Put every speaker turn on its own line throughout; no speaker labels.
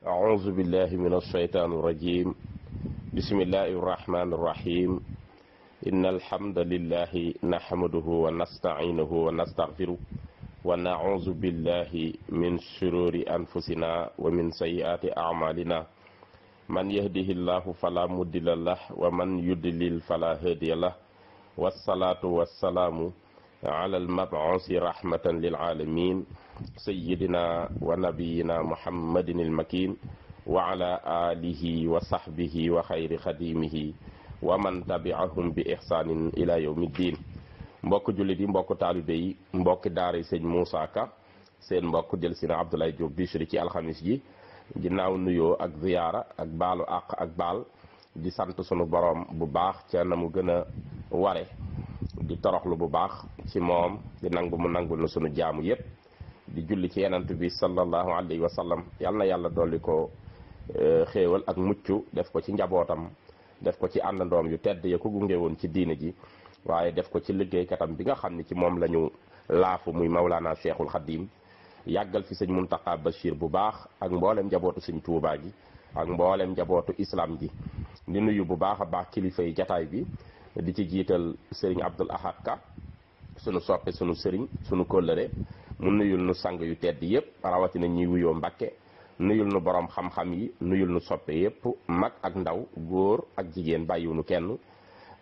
أعوذ بالله من الشيطان الرجيم. بسم الله الرحمن الرحيم. إن الحمد لله نحمده ونستعينه ونستغفره ونعوذ بالله من شرور أنفسنا ومن سيئات أعمالنا. من يهده الله فلا مضل له ومن يضلل فلا هادي له. والصلاة والسلام على المبعوث رحمة للعالمين سيدنا ونبينا محمد المكين وعلى آله وصحبه وخير خديمه ومن تبعهم بإحسان إلى يوم الدين. mbokk jullit yi, mbokk taalibe yi, mbokk daara sëñ Moussa Ka, seen mbokk jël si na Abdoulaye Diop Bichri ci alxamis ji, ginnaaw nuyoo ak ziyaara ak baalu àq ak baal di sant sunu borom bu baax ca na mu gën a ware, di toroxlu bu baax ci moom, di nangu mu nangul na sunu jaamu yépp, di julli ci yenant bi sallallahu alayhi wa sallam. yal na yàlla dolli ko xéewal ak mucc, def ko ci njabootam, def ko ci àndandoom yu tedd ya ko gunge woon ci diine ji, waaye def ko ci liggéeykatam bi nga xam ne ci moom lañu laafu muy Mawlana Cheikhul Khadim. yàggal fi sëñ Muntaqa Bachir bu baax ak mboolem njabootu sëñ Tuubaa gi ak mboolem njabootu islam gi. di nuyu bu baax a baax kilifa yi jataay bi, di ci jiital sëriñ Abdul Ahad Ka, sunu soppe, sunu sëriñ, sunu kóllëre. mu nuyul nu sang yu tedd yëpp, rawatina ñuy wuyoo Mbàkke, nuyul nu borom xam-xam yi, nuyul nu soppe yëpp, mag ak ndaw, góor ak jigéen, bàyyiwunu kenn.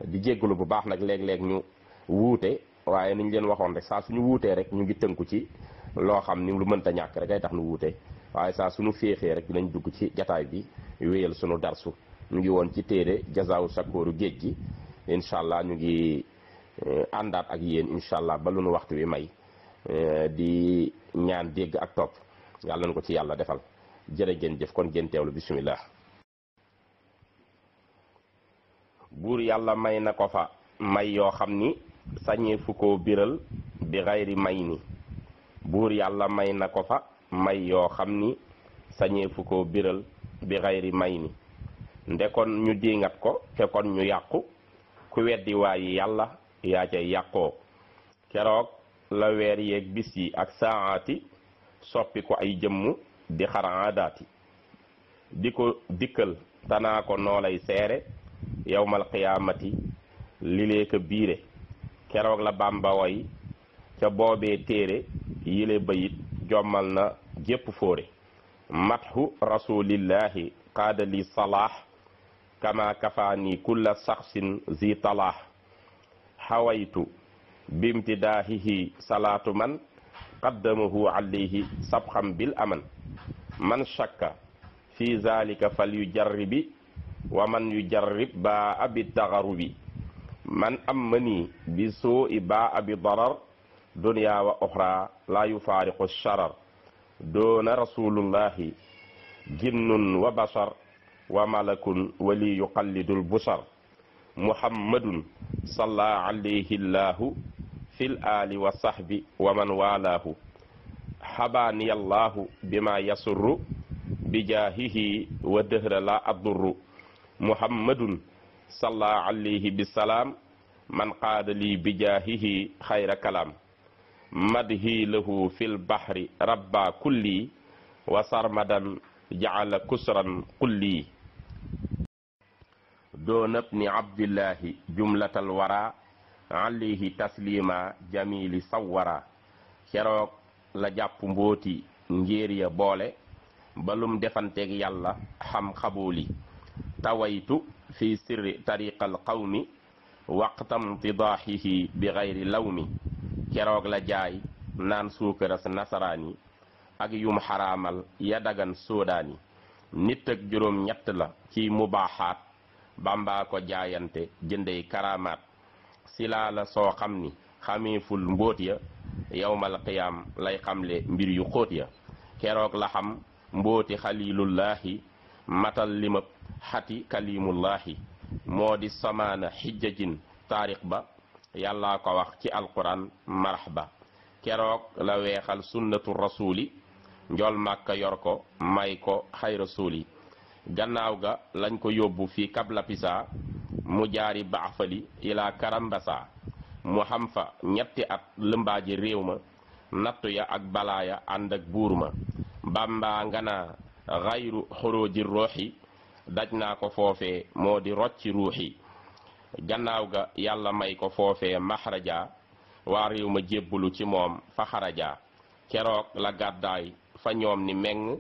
di jéggalu bu baax nag léeg-léeg ñu wuute, waaye niñ leen waxoon rek saa suñu wuutee rek ñu ngi tënku ci loo xam ni lu mënta ñàkk rek ay tax nu wuute, waaye saa suñu féexee rek dinañ dugg ci jataay bi wéyal sunu darsu. ñu ngi woon ci téere Jazaawu Sakooru géej gi, incha allah ñu ngi àndaat ak yéen incha allah ba lu nu waxtu wi may. di ñaan dégg ak topp, yàlla na ko ci yàlla defal. jërë ngeen jëf, kon ngeen teewlu bismillah. buur yàlla may na ko fa may yoo xam ni sañee fu koo biral bi xayri may ni. buur yàlla may na ko fa may yoo xam ni sañee fu koo biral bi xayri may ni. ndekon ñu diingat ko te kon ñu yàqu, ku weddi waayi yàlla yaa cay yàqoo. keroog la weer yeeg bis yi ak saaati soppi ko ay jëmm di xaraadaati. di ko dikkal tanaa ko noolay seere yawmal qiyaamati li lee ko biire. keroog la Bàmba way ca boobee téere yile bayit jommal na jépp fóore. matxu rasulillahi qaadali salaax kama kafaani kulla saxsin zi talaax. xawaytu bimtidaahihi salaatu man qaddamahu alayhi sabxam bil aman. man shakka fi zalika fal yujarribi wa man yujarrib baa abi taxarubi. man ammani bi suu i baa abi darar dunya wa oxra la yufaariqu sharar. doona rasulullahi jinnun wa bashar wa malakun wali yuqallidul bushar. muhammadun salla alayhi llahu fil ali wa sahbi wa man walaahu. xabaaniyallahu bima yasurru bijaahihi wa dëhra la addurru. muhammadun salla alayhi bisalaam man qaada lii bijaahihi xayra kalaam. madhi lahu fil bahri rabba kulli wa sarmadan jaala kusran kulli. doonab ni abdillahi jumlatal wara alayhi taslima jamili sawara. keroog la jàpp mbooti ngéer ya boole, balum defanteeg yàlla xam xabooli. tawaytu fi sirri tariqal qawmi waqtam tidaahihi bi gayri lawmi. keroog la jaay naan suukaras nasaraani ak yum xaraamal ya dagan soodaani. nit ak juróom ñett la ci mubaaxaat, Bàmbaa ko jaayante jëndey karaamaat. silaa la soo xam ni xameeful mbóot ya, yawmal qiyaam lay xamle mbir yu xóot ya. keroog la xam mbóoti xalilullahi matal limab xati kalimullahi. moo di samaana xijjajin taarix ba, yàllaa ko wax ci alquran marxba. keroog la weexal sunnatu rasuli, njol màkka yor ko may ko xay rasuli. gannaaw ga lañ ko yóbbu fi kabla pisa, mu jaari baafali ila karambasa. mu xam fa ñetti at lëmbaaji réew ma, nattu ya ak balaaya ànd ak buur ma. Bàmbaa nga naa xayru xuruji ruuxi daj naa ko foofee moo di rocci ruuxi gannaaw ga yàlla may ko foofee maxraja waa réew ma jébbalu ci moom fa xaraja keroog la gàddaay fa ñoom ni meng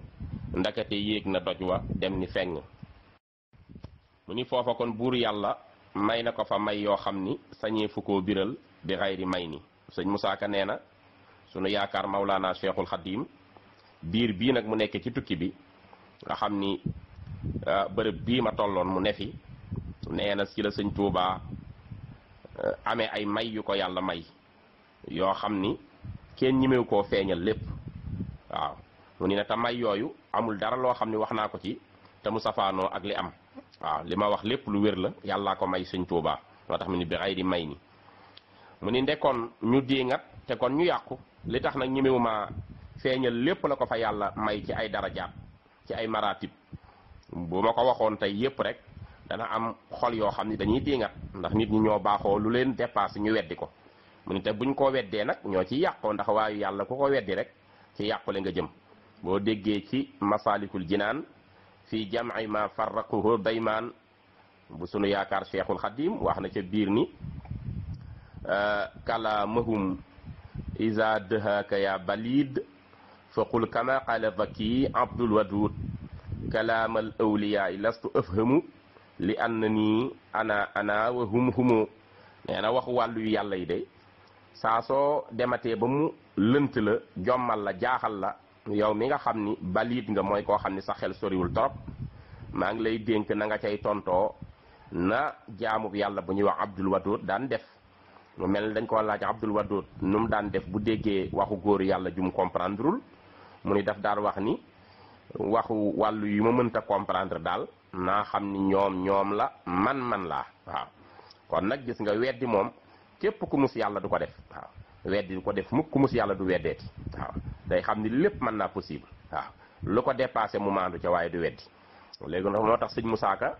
ndakate yéeg na doj wa dem ni feng mu ni foofa kon buur yàlla may na ko fa may yoo xam ni sañee fu koo biral bi xayri may ni sëñ Musaa Ka nee na sunu yaakaar Mawlaana Cheikhul Xadim biir bii nag mu nekk ci tukki bi nga xam ni bërëb bii ma tolloon mu nefi nee na ci la sëñ Tuubaa amee ay may yu ko yàlla may yoo xam ni kenn ñimew koo feeñal lépp waaw mu ni ne te may yooyu amul dara loo xam ni wax naa ko ci te mu safaanoo ak li am waaw li ma wax lépp lu wér la yàllaa ko may sëñ Tuubaa moo tax mu ni bi xayri may ni mu ni ndekkoon ñu diingat te kon ñu yàqu li tax nag ñimewu ma feeñal lépp la ko fa yàlla may ci ay darajaat ci ay maratib bu ma ko waxoon tey yépp rek dana am xol yoo xam ni dañuy diingat ndax nit ñi ñoo baaxoo lu leen dépassé ñu weddi ko mu ni te buñ ko weddee nag ñoo ci yàqoo ndax waayu yàlla ku ko weddi rek ci yàqule nga jëm boo déggee ci masalikul jinaan fii jam'i ma farraquhu daymaan bu sunu yaakaar Cheikhul Xadim wax na ca biir ni kalaamahum iza dëhaaka ya balid fa qul kama qala zaki abdul wadud kalaamal awliyaa lastu afhamu li annani ana wa hum humu nee na waxu wàllu yu yàlla yi de saa soo dematee ba mu lënt la jommal la jaaxal la yow mi nga xam ni baliit nga mooy koo xam ni sa xel soriwul trop maa ngi lay dénk na nga cay tontoo na jaamub yàlla bu ñuy wax Abdul Wadud daan def mu mel ni dañ ko laaj Abdul Wadud nu mu daan def bu déggee waxu góor yàlla jum comprendreul mu ni daf daan wax ni waxu wàllu yu ma mënta comprendre daal naa xam ni ñoom la man laa waaw kon nag gis nga weddi moom képp ku mus yàlla du ko def waaw weddi du ko def mukk ku mus yàlla du weddeeti waaw day xam ni lépp mën naa possible waaw lu ko dépassé mu maandu ca waaye du weddi léegi nag moo tax sëñ Musaa Ka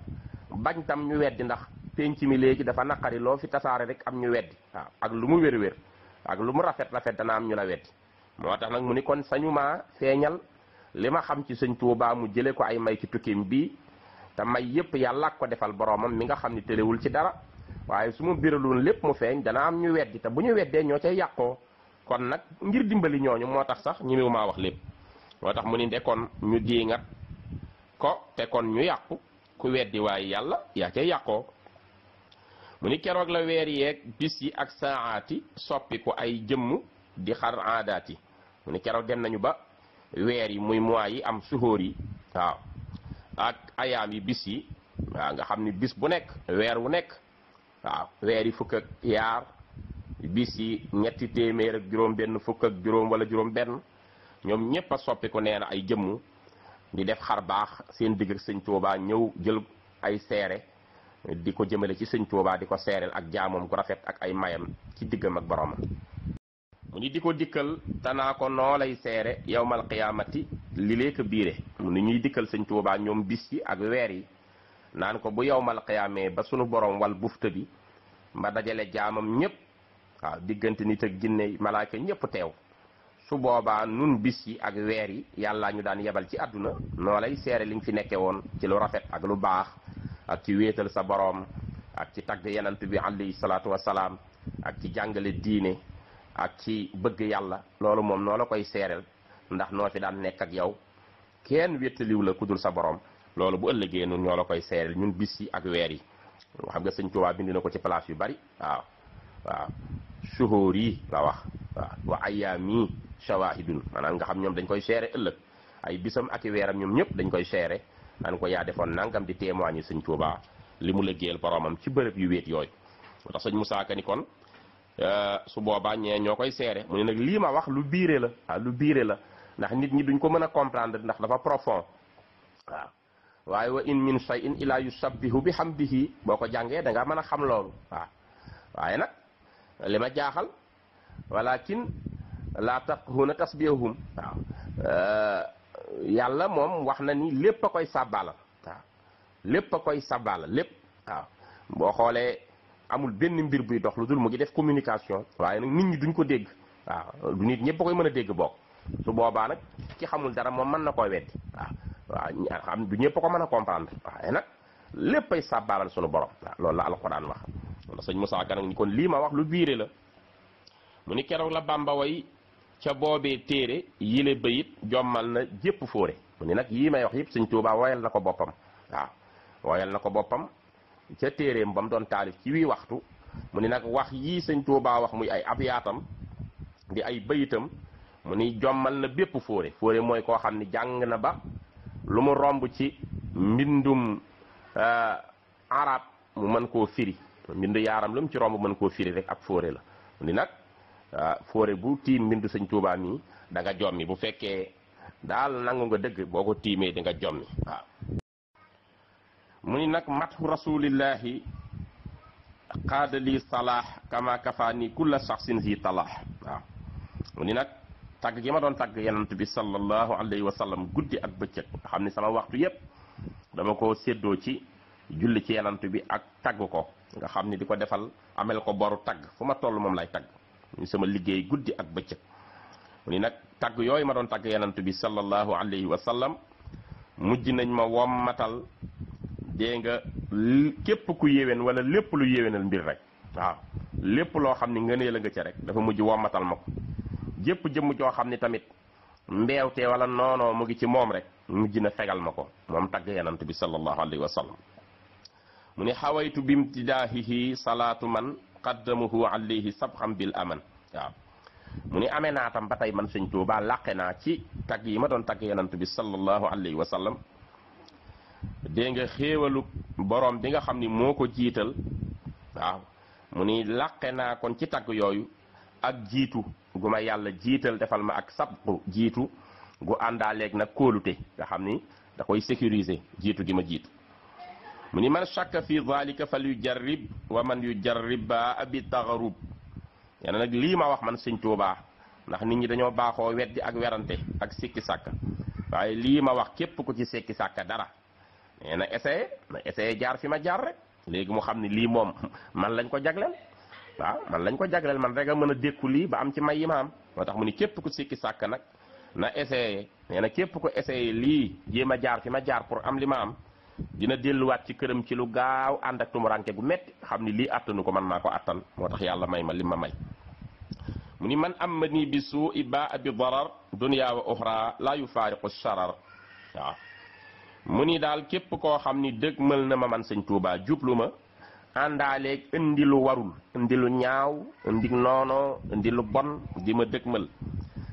bañ tam ñu weddi ndax penc mi léegi dafa naqari loo fi tasaare rek am ñu weddi waaw ak lu mu wér-wér ak lu mu rafet dana am ñu la weddi moo tax nag mu ni kon sañu maa feeñal li ma xam ci sëñ Tuubaa mu jële ko ay may ci tukkim bii te may yépp yàlla ko defal boromam mi nga xam ni tëlewul ci dara waaye su ma biraloon lépp mu feeñ dana am ñu weddi te bu ñu weddee ñoo cay yàqoo kon nag ngir dimbali ñooñu moo tax sax ñi maa wax lépp moo tax mu ni ndekkoon ñu diingat ko te kon ñu yàqu ku weddi waaye yàlla yaa cay yàqoo mu ni keroog la weer yeeg bis yi ak saaati soppi ko ay jëmm di xar aadaati mu ni keroog dem nañu ba weer yi muy mois yi am suhóor yi waaw ak ayaam yi bis yi waaw nga xam ni bis bu nekk weer wu nekk waaw weer yi fukk ak yaar bis yi ñetti téeméer ak juróom benn fukk ak juróom wala juróom benn ñoom ñépp a soppi ko nee na ay jëmm di def xar baax seen digg ak sëñ Tuubaa ñëw jël ay seere di ko jëmale ci sëñ Tuubaa di ko seereel ak jaamoom gu rafet ak ay mayam ci diggam ak boromam mu ni di ko dikkal tanaa ko noo lay seere yawmal qiyaamati li lee ko biire mu ni ñuy dikkal sëñ Tuubaa ñoom bis yi ak weer yi naan ko bu yawmal qiyaamee ba sunu borom wal bufta bi mba dajale jaamam ñépp waaw diggante nit ak jinne malaaka ñépp teew su boobaa nun bis yi ak weer yi yàlla ñu daan yebal ci àdduna noo lay seere li nga fi nekke woon ci lu rafet ak lu baax ak ci wéetal sa boroom ak ci tagg yenant bi alayhi salaatu wasalaam ak ci jàngale diine ak ci bëgg yàlla loolu moom noo la koy seereel ndax noo fi daan nekk ak yow kenn wéttaliw la ku dul sa boroom loolu bu ëllëgee nun ñoo la koy seereel ñun bis yi ak weer yi xam nga sëñ Tuubaa bind na ko ci place yu bari waaw suhóor yi la wax waaw wa ayyaam yi shawahidun maanaam nga xam ñoom dañ koy seere ëllëg ay bisam ak i weeram ñoom ñëpp dañ koy seere naan ko yaa defoon nangam di témoigner sëñ Tuubaa li mu liggéeyal boromam ci bërëb yu wéet yooyu moo tax sëñ Musaa Ka ni kon su boobaa ñee ñoo koy seere mu ne nag lii ma wax lu biire la waaw lu biire la ndax nit ñi duñ ko mën a comprendre ndax dafa profond waaw waaye wa in min shay'in illa yusabbihu bi hamdihi boo ko jàngee da nga mën a xam loolu waaw waaye nag li ma jaaxal walakin laa tafqahuuna tasbihahum waaw yàlla moom wax na ni lépp a koy sàbbaala waaw lépp a koy sàbbaala lépp waaw boo xoolee amul benn mbir buy dox lu dul mu ngi def communication waaye nag nit ñi duñ ko dégg waaw du nit ñëpp a koy mën a dégg bokk su boobaa nag ki xamul dara moom mën na koy weddi waaw waaw xam du ñëpp ko mën a comprendre waaye nag léppay sàbbaalal sunu borom waaw loolu la alquran wax. wala sëñ Moussa Ka nag ni kon lii ma wax lu biire la mu ni keroog la Bàmba way ca boobee téere yile bayit jommal na jépp fóore mu ni nag yii may wax yëpp sëñ Tuubaa woyal na ko boppam waaw woyal na ko boppam ca téereem ba mu doon taalif ci wii waxtu mu ni nag wax yii sëñ Tuubaa wax muy ay abiyaatam di ay bayitam mu ni jommal na bépp fóore fóore mooy koo xam ni jàng na ba lu mu romb ci mbindum arab mu mën koo firi mbindu yaaram lu mu ci romb mën koo firi rek ak fóore la mu ni nag fóore bu tiim mbindu sëñ Tuubaa nii da nga jommi bu fekkee daal nangu nga dëgg boo ko tiimee di nga jommi waaw mu ni nag mathu rasulillahi qaadali salaax kama kafaani kulla shaxsin zi talaax waaw mu ni nag tagg gi ma doon tagg yonent bi sallallahu alayhi wa sallam guddi ak bëccëg nga xam ni sama waxtu yépp dama ko séddoo ci julli ci yonent bi ak tagg ko nga xam ni di ko defal amel ko boru tagg fu ma toll moom lay tagg ñu sama liggéey guddi ak bëccëg mu ni nag tagg yooyu ma doon tagg yonent bi sallallahu alayhi wa sallam mujj nañ ma wommatal dégg nga képp ku yéwén wala lépp lu yéwénal mbir rek waaw lépp loo xam ni ngëneel la nga ca rek dafa mujj wommatal ma ko jépp jëmm joo xam ni tamit mbeewte wala noonoo mu ngi ci moom rek mujj na fegal ma ko moom tagg yonent bi sallallahu alayhi wa sallam mu ni xawaytu bimtidaahihi salaatu man qaddamuhu alayhi sabxam bil aman waaw mu ni amee naa tam ba tey man sëñ Tuubaa làqe naa ci tagg yi ma doon tagg yonent bi sallallahu alayhi wa sallam dégg nga xéewalu boroom bi nga xam ni moo ko jiital waaw mu ni làqe naa kon ci tagg yooyu ak jiitu gu ma yàlla jiital defal ma ak sabqu jiitu gu àndaaleeg nag kóolute nga xam ni da koy sécuriser jiitu gi ma jiitu mu ni man shakka fi dhalika fal yujarrib wa man yujarrib ba abi tagarub yàlla nag lii ma wax man sëñ Tuubaa ndax nit ñi dañoo baaxoo weddi ak werante ak sikki sàkka waaye lii ma wax képp ku ci sikki sàkka dara nee na essayé jaar fi ma jaar rek léegi mu xam ni lii moom man lañ ko jagleel waaw man lañ ko jagleel man rek a mën a dékku lii ba am ci may yi ma am moo tax mu ni képp ku sikki sàkka nag na essayé nee na képp ku essayé lii jéem a jaar fi ma jaar pour am li ma am dina delluwaat ci këram ci lu gaaw ànd ak tumuranke gu metti xam ni lii attanu ko man maa ko attan moo tax yàlla may ma li ma may mu ni man amma nii bi suu i ba bi darar dunya wa uxra la yufaariqu sharar waaw mu ni daal képp koo xam ni dëgmal na ma man sëñ Tuubaa jublu ma àndaaleeg indi lu warul indi lu ñaaw indi noono indi lu bon di ma dëgmal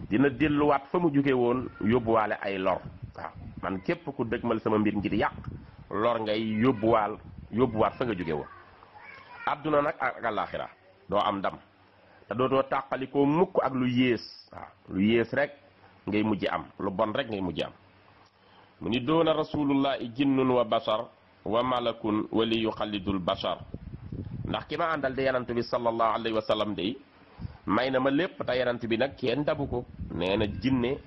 dina delluwaat fa mu jóge woon yóbbuwaale ay lor waaw man képp ku dëgmal sama mbir ngir yàq lor ngay yóbbuwaat fa nga jóge woon àdduna nag ak àllaaxira doo am ndam te dootoo tàqalikoo mukk ak lu yées waaw lu yées rek ngay mujj am lu bon rek ngay mujj am mu ni doona rasulullahi jinnun wa bashar wa malakun wali yuxallidul bashar ndax ki ma àndal di yanant bi sallallahu alayhi wa sallam day may na ma lépp te yanant bi nag kenn dabu ko nee na jinne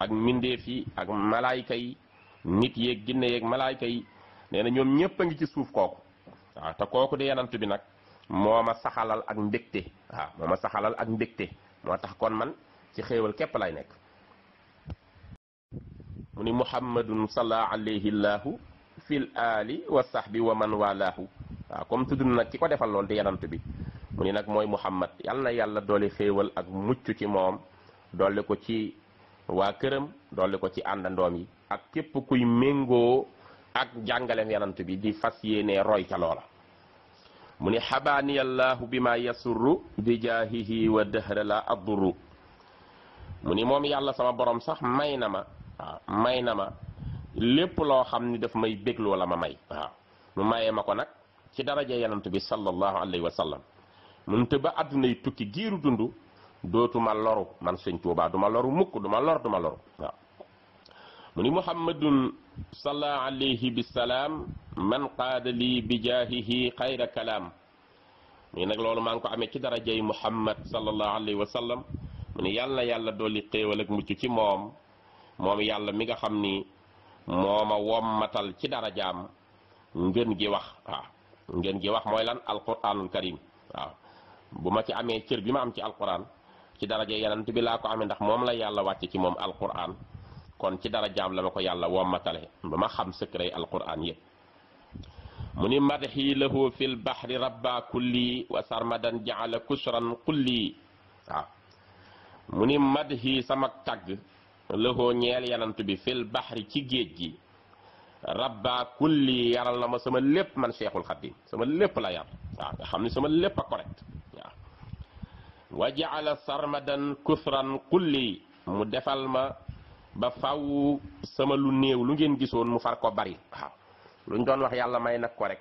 ak mbindeef yi ak malaayka yi nit yeeg jinne yeeg malaayka yi nee na ñoom ñëpp a ngi ci suuf kooku waaw te kooku di yanant bi nag moo ma saxalal ak mbégte waaw moo ma saxalal ak mbégte moo tax kon man ci xéewal képp lay nekk mu ni muhammadun salla alayhi llahu fil ali wa sahbi wa man walaahu waaw comme tudd na nag ki ko defal lool di yanant bi mu ni nag mooy muhammad yal na yàlla dooli xéewal ak mucc ci moom dolli ko ci waa këram dolli ko ci àndandoom yi ak képp kuy méngoo ak jàngaleem yanant bi di fas yéene roy ca loola mu ni xabaaniyallahu bi ma yasurru bi jaahihi wa dëhra la adduru mu ni moom yàlla sama borom sax may na ma waaw may na ma lépp loo xam ni daf may bégloo la ma may waaw mu mayee ma ko nag ci daraja yanant bi sallallahu alayhi wa sallam mun te ba addunay tukki giiru dund dootuma loru man sëñ Tuubaa duma loru mukk duma loru waaw mu ni muhammadun salla alayhi bisalaam man qaada lii bi jaahihi xayra kalaam muy nag loolu maa ngi ko amee ci darajay muhammad sallallahu alayhi wa sallam mu ni yàlla na yàlla dolli xéewal ak mucc ci moom yàlla mi nga xam ni moo ma wommatal ci darajaam ngeen gi wax waaw ngeen gi wax mooy lan alquranul karim waaw bu ma ci amee cër bi ma am ci alquran ci daraja yanant bi laa ko amee ndax moom la yàlla wàcce ci moom alquran kon ci dara jaam la ma ko yàlla wommatale ba ma xam secret alquran yëpp mu ni madhi lahu fil bahri rabba kulli wa sarmadan jaala kusran kulli waaw mu ni madhi sama tagg lahu ñeel yanant bi fil bahri ci géej gi rabba kulli yaral na ma sama lépp man Cheikhul Khadim sama lépp la yar waaw nga xam ni sama lépp a correct waaw wa jaala sarmadan kusran kulli mu defal ma ba faw sama lu néew lu ngeen gisoon mu far ko bari waaw luñ doon wax yàlla may nag ko rek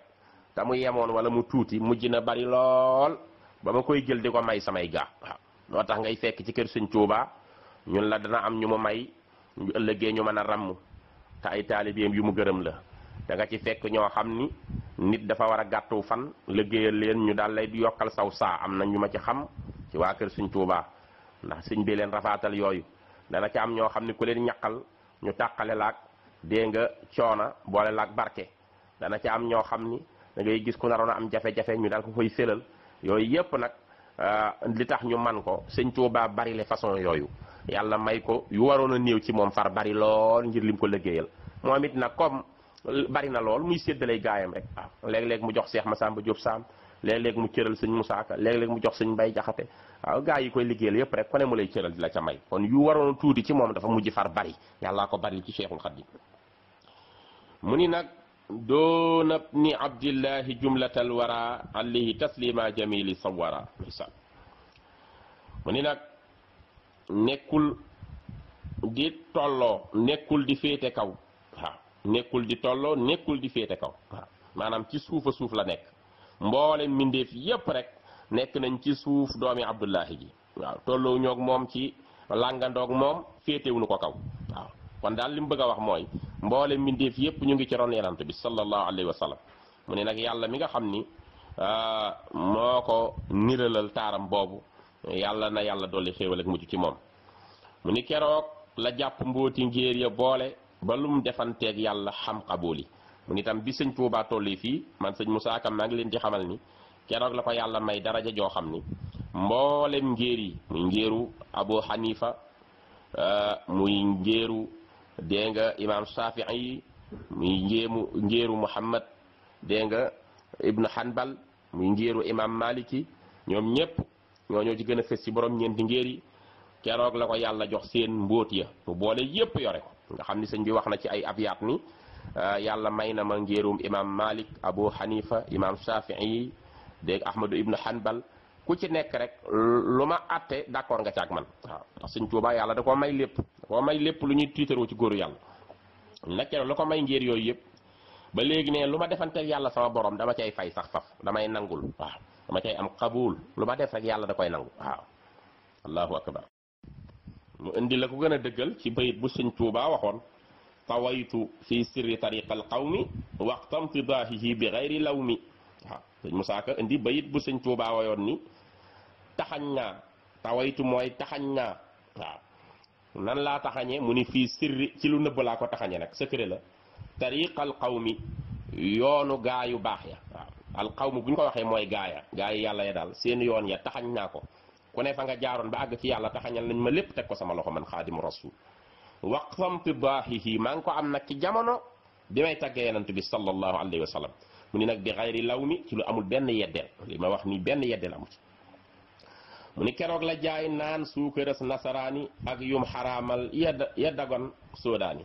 te mu yemoon wala mu tuuti mujj na bari lool ba ma koy jël di ko may samay gaa waaw moo tax ngay fekk ci kër Sëñ Tuubaa ñun la dana am ñu mu may ñu ëllëgee ñu mën a ràmm te ay taalibeem yu mu gërëm la da nga ci fekk ñoo xam ni nit dafa war a gàttu fan liggéeyal leen ñu daal lay yokkal saw saa am na ñu ma ci xam ci waa kër Sëñ Tuubaa ndax sëñ bi leen rafaatal yooyu dana ci am ñoo xam ni ku leen ñaqal ñu tàqale laak dee nga coona boole laak barke dana ci am ñoo xam ni da ngay gis ku naroon a am jafe-jafe ñu daal ko koy félal yooyu yépp nag li tax ñu man ko Sëñ Tuubaa bari le façon yooyu yàlla may ko yu waroon a néew ci moom far bari lool ngir lim ko liggéeyal moom it nag comme bari na lool muy séddalay gaayam rek waaw léeg-léeg mu jox Seex Masamba Jóob Saam léeg-léeg mu cëral Sëñ Musaa Ka léeg-léeg mu jox Sëñ Mbay Jaxate waaw gaa yi koy liggéeyal yépp rek ku ne mu lay cëral di la ca may kon yu waroon tuuti ci moom dafa mujj far bari yàllaa ko bari ci Cheikhul Khadim mu ni nag doona ni abdillahi jumlatal wara alayhi taslima jamili sawara mu ni nag nekkul di tolloo nekkul di féete kaw waaw nekkul di tolloo nekkul di féete kaw waaw maanaam ci suufa suuf la nekk mboole mbindeef yépp rek nekk nañ ci suuf doomi abdullahi ji waaw tolloo ñoog moom ci làngandoog moom féetewuñu ko kaw waaw kon daal li mu bëgg a wax mooy mboole mbindeef yépp ñu ngi ci ron yenant bi sallallahu alayhi wa sallam mu ne nag yàlla mi nga xam ni moo ko niralal taaram boobu yàlla na yàlla dolli xéewal ak mujj ci moom mu ni keroog la jàpp mbooti ngéer ya boole ba lu mu defanteeg yàlla xam xabooli mu ni tam bi Sëñ Tuubaa tolli fii man Sëñ Musaa Ka maa ngi leen di xamal ni keroog la ko yàlla may daraja joo xam ni mboolem ngéer yi muy ngéeru Abu Hanifa muy ngéeru dégg nga imaam Shafii yi muy ngéeru Muhammad dégg nga Ibnu Hanbal muy ngéeru imaam Maliki ñoom ñépp ñoo ci gën a fës ci borom ñeenti ngéer yi keroog la ko yàlla jox seen mbóot ya mu boole yépp yore ko nga xam ni sëñ bi wax na ci ay abyaat ni yàlla may na ma ngéerum imam Malik Abu Hanifa imam Shafii dégg Ahmadu Ibnu Hanbal ku ci nekk rek lu ma àtte d'accord nga ci ak man waaw ndax Sëñ Tuubaa yàlla da koo may lépp lu ñuy tiitaroo ci góoru yàlla nag keroog la ko may ngéer yooyu yëpp ba léegi ne lu ma defanteel yàlla sama borom dama cay fay sax faf damay nangul waaw dama cay am qabul lu ma def rek yàlla da koy nangu waaw allahu akbar mu indi la ko gën a dëggal ci bayit bu Sëñ Tuubaa waxoon tawaytu fi sirri tariqal qawmi waqtam tidaahihi bi gayri lawmi waaw Sëñ Musaa Ka indi bayit bu Sëñ Tuubaa wayoon ni taxañ naa tawaytu mooy taxañ naa waaw nan laa taxañe mu ni fii sirri ci lu nëbb laa ko taxañe nag secret la tariqal qawmi yoonu gaa yu baax ya waaw al qawmi bu ñu ko waxee mooy gaaya gaa yi yàlla ya daal seen yoon ya taxañ naa ko ku ne fa nga jaaroon ba àgg ci yàlla taxañal nañ ma lépp teg ko sama loxo man xaadimu rasul waqsamti daahihi maa ngi ko am nag ci jamono bi may tàggee yonent bi sallallahu alayhi wa sallam mu ni nag bi xayri law mi ci lu amul benn yeddeel li ma wax nii benn yeddeel amu ci mu ni keroog la jaay naan suukaras nasaraani ak yum xaraamal ya dagan soodaani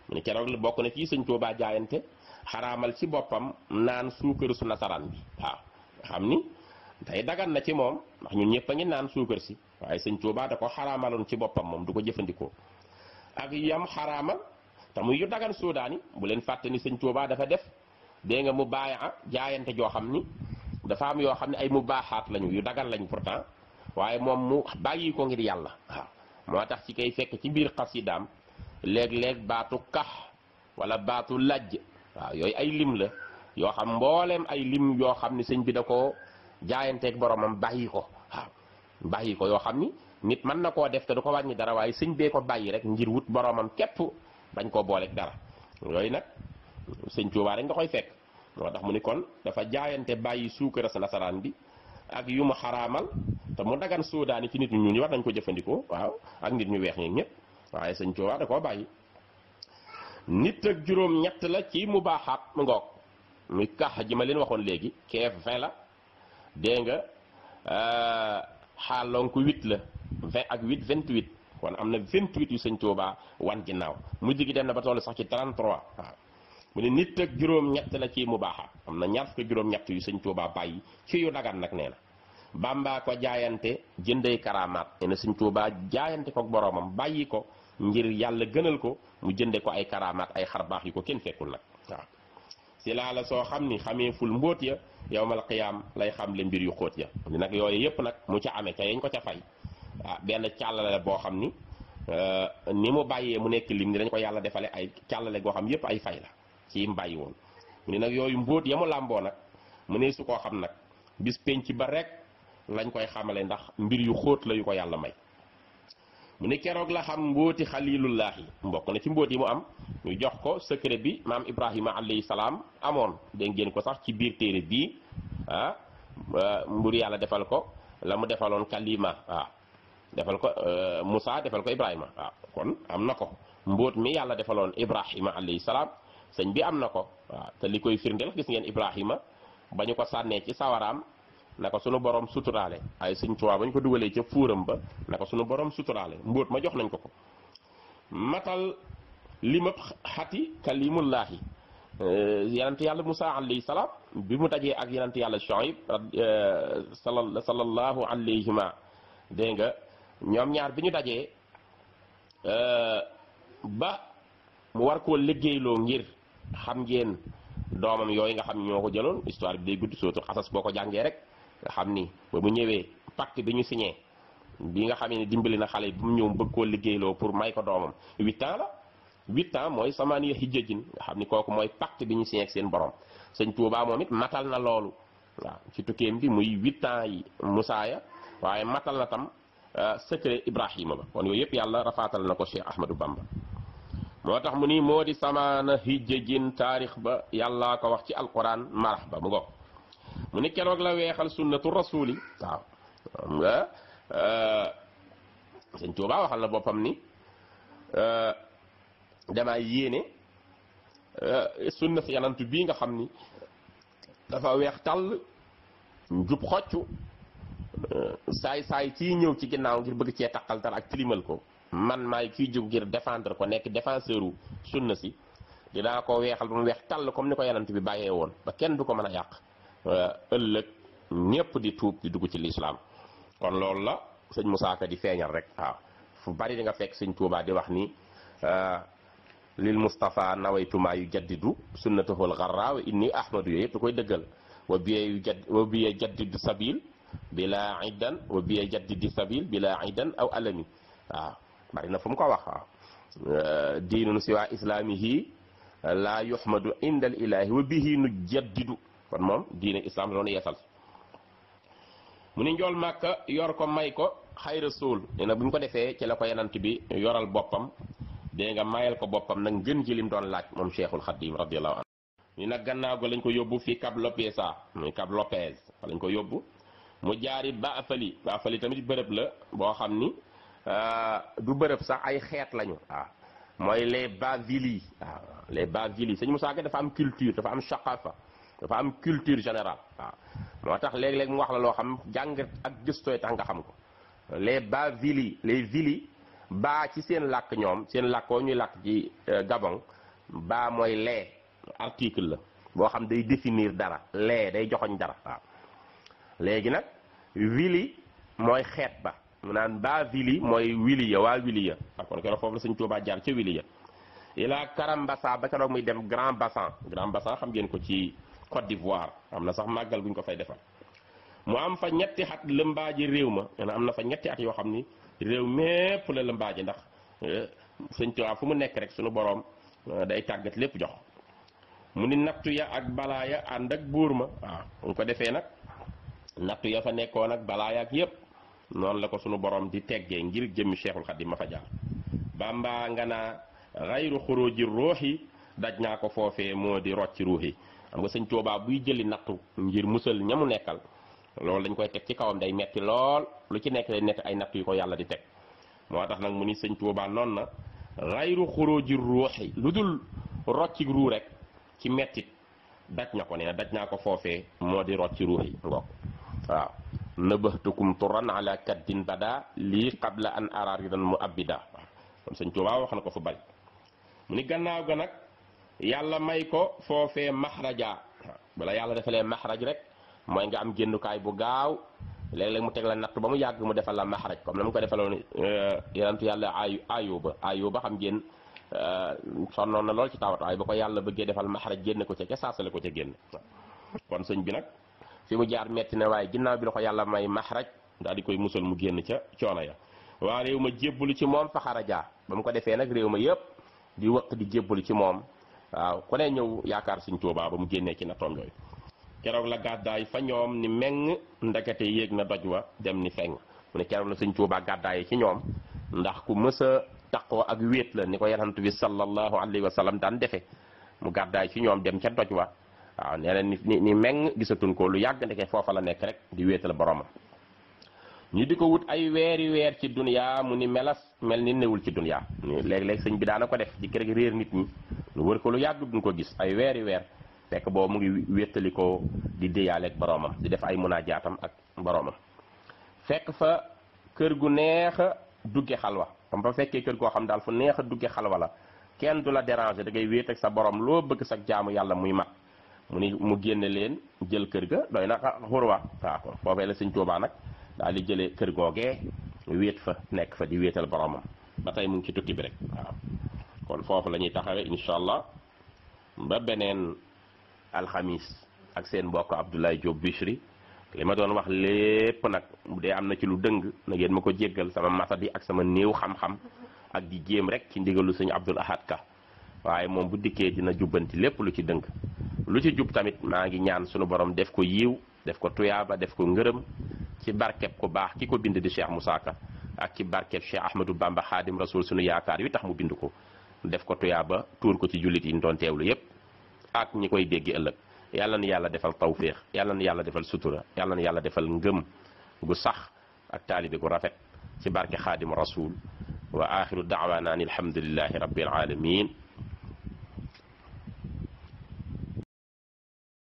mu ni keroog la bokk na ci Sëñ Tuubaa jaayante xaraamal ci boppam naan suukarusu nasaraan bi waaw xam ni tey dagan na ci moom ndax ñun ñëpp a ngi naan suukar si waaye Sëñ Tuubaa da ko xaraamaloon ci boppam moom du ko jëfandikoo ak yam xaraamal te muy yu dagan soodaani bu leen fàtte ni Sëñ Tuubaa dafa def dégg nga mu baaya jaayante joo xam ni dafa am yoo xam ne ay mu baaxaat lañu yu dagan lañu pourtant waaye moom mu bàyyi ko ngir yàlla waaw moo tax ci kay fekk ci biir xasidaam léeg-léeg baatu kax wala baatu lajj waaw yooyu ay lim la yoo xam mbooleem ay lim yoo xam ni sëñ bi da ko jaayanteeg boromam bàyyi ko waaw bàyyi ko yoo xam ni nit mën na koo def te du ko wàññi dara waaye sëñ bee ko bàyyi rek ngir wut boromam képp bañ koo booleeg dara yooyu nag Sëñ Tuubaa rek nga koy fekk moo tax mu ni kon dafa jaayante bàyyi suukara sa nasaraan bi ak yu mu xaraamal te mu dagan soodaani ci nit ñu ñuul war nañ ko jëfandikoo waaw ak nit ñu weex ñi ñëpp waaye sëñ Tuubaa da koo bàyyi. nit ak juróom ñett la ci mubaaxaat mu ngoog muy kax ji ma leen waxoon léegi keef 20 la dégg nga xaaloon ko 8 la 20 ak 8 28 kon am na 28 yu sëñ Tuubaa wan ginnaaw mujj gi dem na ba toll sax ci 33 waaw mu ne nit ak juróom ñett la ci mubaaxaat am na ñaar fukk juróom ñett yu sëñ Tuubaa bàyyi ci yu dagan nag nee na Bàmbaa ko jaayante jëndee karaamaat nee na sëñ Tuubaa jaayante ko boroomam bàyyi ko ngir yàlla gënal ko mu jënde ko ay karaamaat ay xarbaax yu ko kenn fekkul nag waaw si laa la soo xam ni xamee ful mbóot ya yawmal qiyaam lay xam le mbir yu xóot ya ni nag yooyu yëpp nag mu ca amee ca yañ ko ca fay waaw benn càllale boo xam ni mu bàyyee mu nekk lim ni dañ ko yàlla defale ay càllale goo xam yëpp ay fay la ci mbàyyi woon mu ni nag yooyu mbóot ya mu làmboo nag mu ne su koo xam nag bis penc ba rek lañ koy xamale ndax mbir yu xóot la yu ko yàlla may mu ne keroog la xam mbóoti xalilullaahi mbokk na ci mbóot yi mu am ñu jox ko secret bi maam Ibrahima alayhi salaam amoon dégg ngeen ko sax ci biir téere bii mbur yàlla defal ko la mu defaloon kalima waaw defal ko Moussa defal ko Ibrahima waaw kon am na ko mbóot mi yàlla defaloon Ibrahima alayhi salaam sëñ bi am na ko waaw te li koy firndeel gis ngeen Ibrahima ba ñu ko sànnee ci sawaraam na ko sunu borom suturaale ay sëñ Tuubaa ba ñu ko dugalee ca fuuram ba na ko sunu borom suturaale mbóot ma jox nañ ko ko matal limab xati kalimullaahi yonent yàlla Musaa alayhi salaam bi mu dajee ak yonent yàlla Shuayb sallallahu alayhima dégg nga ñoom ñaar bi ñu dajee ba mu war koo liggéeyloo ngir xam ngeen doomam yooyu nga xam ñoo ko jëloon histoire bi day gudd sootu xasas boo ko jàngee rek nga xam ni ba mu ñëwee pacte bi ñu signé bi nga xamee ne dimbali na xale bi mu ñëw bëgg koo liggéeyloo pour may ko doomam 8 ans la 8 ans mooy samaaniya hijjajin nga xam ni kooku mooy pacte bi ñu signé ak seen borom sëñ Tuubaa moom it matal na loolu waaw ci tukkeem bi muy 8 ans yi Musaa ya waaye matal na tam secret Ibrahima ba kon yooyu yëpp yàlla rafaatal na ko Cheikh Ahmadou Bamba moo tax mu ni moo di samaana hijjajin taarix ba yàllaa ko wax ci alquran marax ba mu ngo mu ni keroog la weexal sunnatu rasuli waaw nga sëñ Tuubaa waxal na boppam ni dama yéene sunna si yanantu bii nga xam ni dafa weex tàll njub xoccu saay-saay ciy ñëw ci ginnaaw ngir bëgg cee taqaltal ak tilimal ko man maay kiy jóg ngir défendre ko nekk défenseur u sunna si dinaa ko weexal ba mu weex tàll comme ni ko yanant bi bàyyee woon ba kenn du ko mën a yàq ëllëg ñépp di tuub di dugg ci lislaam kon loolu la sëñ Musaa Ka di feeñal rek waaw fu bari di nga fekk sëñ Tuubaa di wax ni lil Mustafa nawaytumaa yu jaddidu sunnatahul xarra wa inni ahmadu yooyu yëpp da koy dëggal wa biye jaddidu sabil bila iddan wa biye jaddidi sabil bila iddan aw alami waaw bari na fu mu ko wax waaw diinun siwa islaamihi la yuhmadu indal ilahi wa bihi nu jaddidu kon moom diine islam loonu yeesal mu ni njool màkka yor ko may ko xay rasul nee na bu ñu ko defee ci la ko yanant bi yoral boppam dégg nga mayal ko boppam nag ngën ji lim doon laaj moom Cheikhul Khadim radiyallahu anhu ni nag gannaaw ga lañ ko yóbbu fii Cap Lopez muy Cap Lopez fa lañ ko yóbbu mu jaari Baafali Baafali tamit bërëb la boo xam ni du bërëb sax ay xeet lañu waaw mooy les Bavilli waaw les Bavilli sëñ Musaa Ka dafa am culture dafa am shaqafa dafa am culture générale waaw moo tax léeg-léeg mu wax la loo xam jàngat ak gëstooy tax nga xam ko les Bavilli les villi baa ci seen làkk ñoom seen làkkoo ñuy làkk ci Gabon baa mooy lee article la boo xam day définir dara lee day joxoñ dara waaw léegi nag wili mooy xeet ba mu naan baa wili mooy wili ya waa wili ya kon keroog foofu la sëñ Tuubaa jaar ca wili ya ilaa Karambassa ba keroog muy dem Grand Bassan xam ngeen ko ci Côte d'Ivoire am na sax màggal guñ ko fay defal mu am fa ñetti at lëmbaaji réew ma nee na am na fa ñetti at yoo xam ni réew mépp la lëmbaaji ndax sëñ Tuubaa fu mu nekk rek suñu boroom day tàggat lépp jox mu ni nattu ya ak balaa ya ànd ak buur ma waaw bu ko defee nag nattu ya fa nekkoon ak balaa ya ak yépp noonu la ko sunu borom di teggee ngir jëmmi Cheikhul Khadim ma fa jaar Bamba nga naa xayru xuruji ruuxi daj naa ko foofee moo di rocci ruuxi xam nga sëñ Tuubaa buy jëli nattu ngir musal ñamu nekkal loolu dañ koy teg ci kawam day metti lool lu ci nekk day nekk ay nattu yu ko yàlla di teg moo tax nag mu ni sëñ Tuubaa noonu na xayru xuróoji ruuxi lu dul rocci ruu rek ci mettit daj na ko nee na daj naa ko foofee moo di rocci ruux yi ngoog waaw nëbëxtukum turan ala kaddin bada lii qabla an araridan mu abida waaw kon sëñ Tuubaa wax na ko fu bari mu ni gannaaw ga nag yàlla may ko foofee maxraja waaw bala yàlla defalee maxraj rek mooy nga am génnukaay bu gaaw léeg-léeg mu teg la natt ba mu yàgg mu defal la maxraj comme na mu ko defaloon yonentu yàlla ayuba xam ngeen sonnoon na lool ci tawat waaye ba ko yàlla bëggee defal maxraj génne ko ca saasale ko ca génn kon sëñ bi nag fi mu jaar metti na waaye ginnaaw bi la ko yàlla may maxraj daal di koy musal mu génn ca coono ya waa réew ma jébbalu ci moom fa xaraja ba mu ko defee nag réew ma yëpp di wëq di jébbalu ci moom waaw ku ne ñëw yaakaar sëñ Tuubaa ba mu génnee ci nattoom yooyu keroog la gàddaay fa ñoom ni meng ndekete yéeg na doj wa dem ni feng mu ne keroog la sëñ Tuubaa gàddaay ci ñoom ndax ku mës a taqoo ak wéet la ni ko yonent bi sallallahu alayhi wa sallam daan defe mu gàddaay ci ñoom dem ca doj wa waaw nee na ni meng gisatuñ ko lu yàgg ndeke foofa la nekk rek di wéetal boromam ñu di ko wut ay weeri weer ci duniyaa mu ni melas mel ni newul ci duniyaa léeg-léeg sëñ bi daana ko def di kër gi réer nit ñi lu wër ko lu yàgg duñ ko gis ay weeri weer fekk boobu mu ngi wéttali ko di déyaaleeg boromam di def ay munajaatam ak boromam fekk fa kër gu neex a dugge xalwa xam fa fekkee kër goo xam daal fu neex a dugge xalwa la kenn du la déranger da ngay wéet ak sa borom loo bëgg sa jaamu yàlla muy mat mu ni mu génne leen jël kër ga doy na xurwa waaw kon foofee la sëñ Tuubaa nag daal di jëlee kër googee wéet fa nekk fa di wéetal boromam ba tey mu ngi ci tukki bi rek waaw kon foofu la ñuy taxawee incha allah ba beneen alxamis ak seen mbokk Abdoulaye Diop Bichri li ma doon wax lépp nag bu dee am na ci lu dëng na ngeen ma ko jéggal sama matadi ak sama néew xam-xam ak di jéem rek ci ndigalu sëñ Abdoul Ahad Ka waaye moom bu dikkee dina jubbanti lépp lu ci dëng lu ci jub tamit maa ngi ñaan sunu borom def ko yiw def ko tuyaaba def ko ngërëm ci barkeb ku baax ki ko bind di Cheikh Moussa Ka ak ci barkeb Cheikh Ahmadou Bamba Xaadim Rasul sunu yaakaar wi tax mu bind ko def ko tuyaaba tuur ko ci jullit yi ñu doon teewlu yépp ak ñi koy dégg ëllëg yàlla na yàlla defal tawféex yàlla na yàlla defal sutura yàlla na yàlla defal ngëm gu sax ak taalibe gu rafet ci barke Xaadim Rasul wa axiru daawaana an alhamdulillahi rabbil alamin